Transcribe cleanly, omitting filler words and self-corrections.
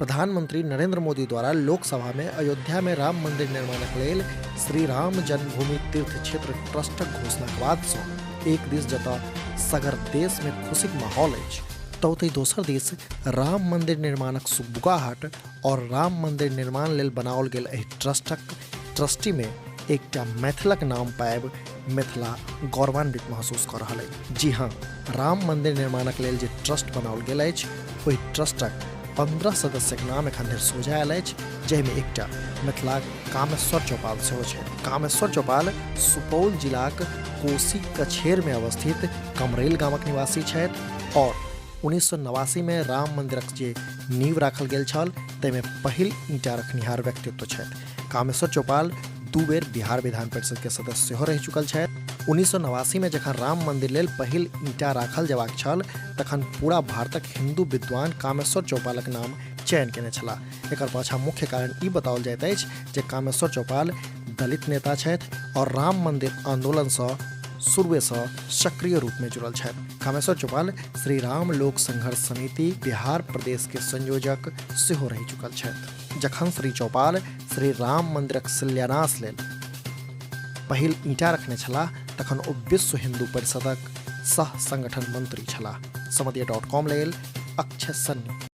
प्रधानमंत्री नरेंद्र मोदी द्वारा लोकसभा में अयोध्या में राम मंदिर निर्माणक लेल श्री राम जन्मभूमि तीर्थ क्षेत्र ट्रस्टक घोषणाक बाद सँ एक दिस जतऽ सगर देश में खुशीक माहौल अछि, तऽ ओतहि दोसर दिस राम मंदिर निर्माणक सुगबुगाहट और राम मंदिर निर्माण लेल बनाओल गेल एहि ट्रस्टक ट्रस्टी में एकटा मैथिलक नाम पाबि मिथिला गौरवान्वित महसूस कऽ रहल अछि। जी हाँ, राम मंदिर निर्माणक लेल जे ट्रस्ट बनाओल गेल अछि, ओहि ट्रस्टक 15 सदस्यक नाम एखन धरि सोझा आयल अछि, जाहिमे एकटा मिथिलाक कामेश्वर चौपाल सेहो छथि। कामेश्वर चौपाल सुपौल जिलाक कोसी कछेरमे अवस्थित कमरैल गामक निवासी छथि और 1989 मे राम मंदिरक जे नींव राखल गेल छल, ताहिमे पहिल ईंटा रखनिहार व्यक्तित्व छथि। कामेश्वर चौपाल 2 बेर बिहार विधान परिषद के सदस्य सेहो रहि चुकल छथि। 1989 मे जखन राम मंदिर लेल पहिल ईंटा राखल जेबाक छल, तखन पूरा भारतक हिंदू विद्वान कामेश्वर चौपालक नाम चयन केने छलाह। एकर पाछा मुख्य कारण ई बताओल जाइत अछि जे कामेश्वर चौपाल दलित नेता छथि और राम मंदिर आंदोलन सँ शुरुए सँ सक्रिय रूप में जुड़ल छथि। कामेश्वर चौपाल श्री राम लोक संघर्ष समिति बिहार प्रदेश के संयोजक सेहो रहि चुकल छथि। जखन श्री चौपाल श्री राम मंदिरक शिलान्यास लेल पहिल ईंटा रखने छलाह, तखन ओ विश्व हिंदू परिषदक सह संगठन मंत्री छलाह। समदिया.com लेल अक्षय सन्नी।